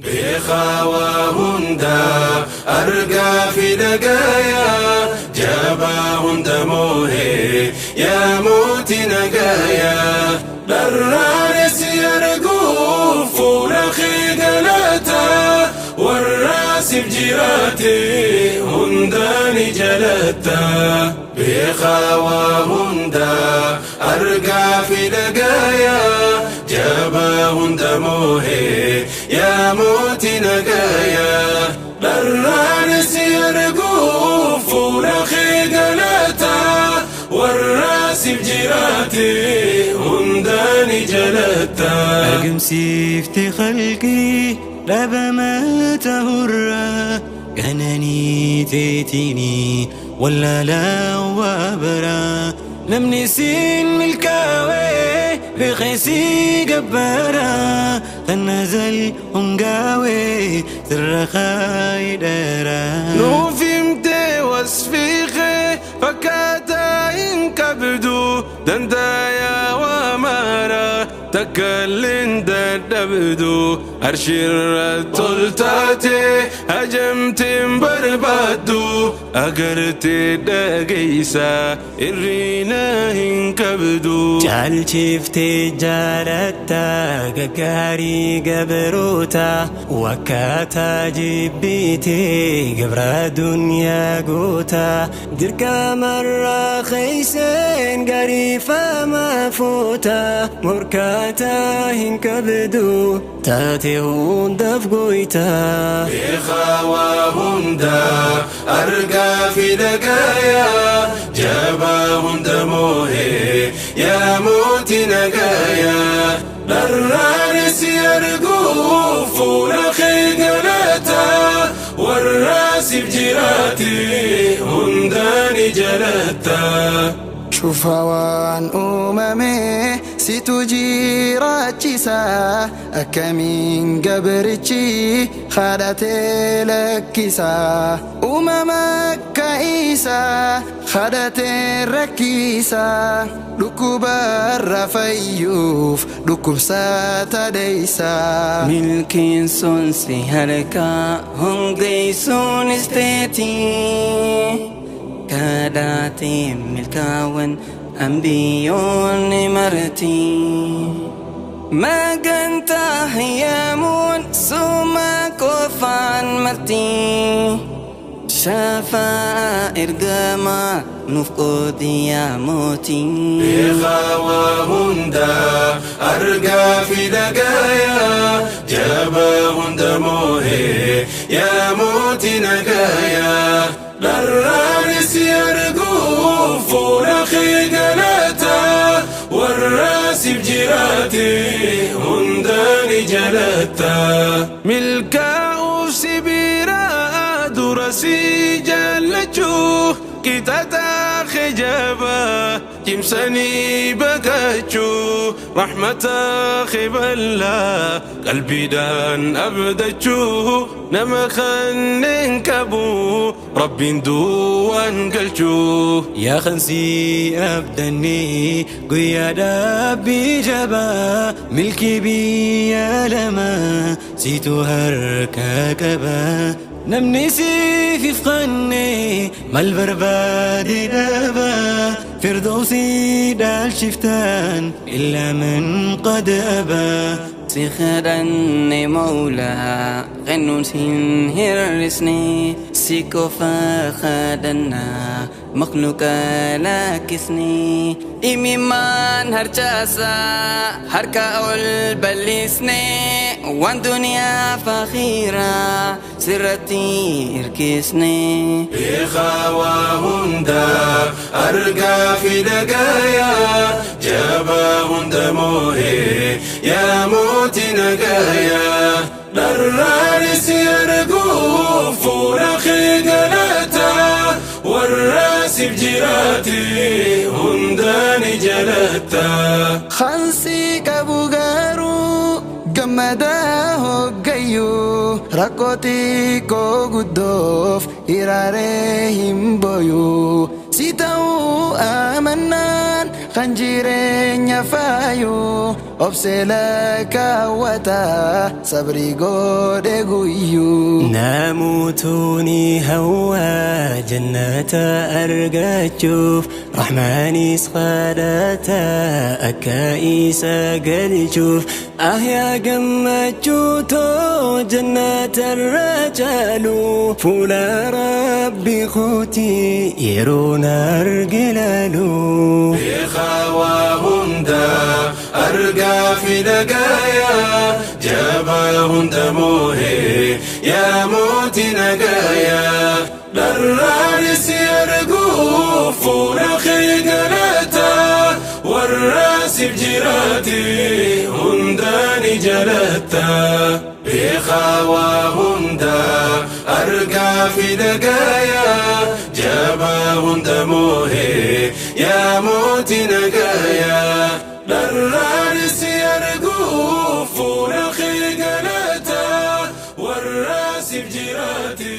Beekaa waa hundaa, argaa fi dhagayaa, jabaa hunda moohee, yaa mootii nagayaa. Dharraanis arguuf fuula kee galataa, warra siif jiraate hundaa ni jalatta. Beekaa waa hundaa, argaa fi dhagayaa, jabaa hunda moohee, yaa mootii nagayaa. Dharraanis arguuf fuula kee galataa, warra siif jiraate hundaa ni jalatta. Argamsiifte khalqii dhabama tahurraa, qananii teetinii wallaalaa waa baraa. Namni siin milkaawee beeksisii gabbaraa, tanazal hungaawee sirra kaayidharaa. Nuuf himtee wasfii kee fakkaataa hin qabdu, dandayaa waa mara, takka illeen dadhabdu. Arshirra toltaate, hajamteen barbaaddu, agartee dhageessa, irriina hin qabdu. Caalchiftee jaalatta gaggaarii gabroota, wakkaataa jibbitee gabra duniyaa goota. Dirqamarraa keeyseen gariifama fuuta, morkaataa hin qabdu, taate hundaaf goyta. Beekaa waa hundaa, argaa fi dhagayaa, jabaa hunda moohee, yaa mootii nagayaa. Dharraanis arguuf fuula kee galataa, warra siif jiraate hundaa ni jalatta. Cufa waan uumame situ jiraachisa, akkamiin gabrichi kadhatee lakkisa? Uumama akka isaa kadhatee rakkisa, dhukkubarra fayyuuf dhukkubsata deeysa. Milkiin sun si harkaa, hongeessuunis teetii. Kadhaateen milkaawwan ambiyyoonni marti. Magantaa hayyamuun suma qofaan marti. Shafaa ergamaa nuuf qoodi, yaa mootii. Beekaa waa hundaa, argaa fi dhagayaa, jabaa hunda moohee, yaa mootii nagayaa. Dharraanis arguuf fuula kee galataa, warra siif jiraate hundaa ni jalatta. Milkaa'uuf si biraa dura si jaallachuu, qixaxaa kijabaa cimsanii baqachuu, rahmata kiballaa qalbiidhaan abdachuu, nama kanneen qabu rabbiin duwwaan galchuu. Yaa kansii abdannee guyyaa dhaabbii jabaa, milkii biyya lama siitu harka qaba. Namni siif ifqanne mal barbaade dhaba? Firdawsii dhaalchiftaan illaa man qad abaa. Si kadhanne Mawlaa, kennuun sin hir'isne, si qofa kadhannaa, makluuqa lakkisne. Imimmaan harcaasaa harka ol bal'isne, waan duniyaa fakhiiraa sirratti hirkisne. Beekaa waa hundaa, argaa fi dhagayaa, jabaa hunda moohee, yaa mootii nagayaa. Dharraanis arguuf fuula kee galataa, warra siif jiraate hundaa ni jalatta. Kansii qabu garuu gammadaa hoggayyuu, rakkoo xiqqoo guddoof hiraaree hin boyuu. Si ta'uu amannaan kan jireenya faayuu, obsee lakkaawwata. Sabrii godhe guyyuu. Namootni hawaa jannata argachuuf, Rahmaanis kadhata akka isa galchuuf. Ahyaa gammachuutoo jannata irra caalu, fuula Rabbi kooti yeroon arge laalu. Beekaa waa hundaa, argaa fi dhagayaa, jabaa hunda moohee, yaa mootii nagayaa. Dharraanis arguu fuula kee galataa, warra siif jiraate hundaa ni jalatta. Beekaa waa hundaa, argaa fi dhagayaa, jabaa hunda moohee, yaa mootii nagayaa. Dharraanis arguu fuula kee galataa, warra siif jiraate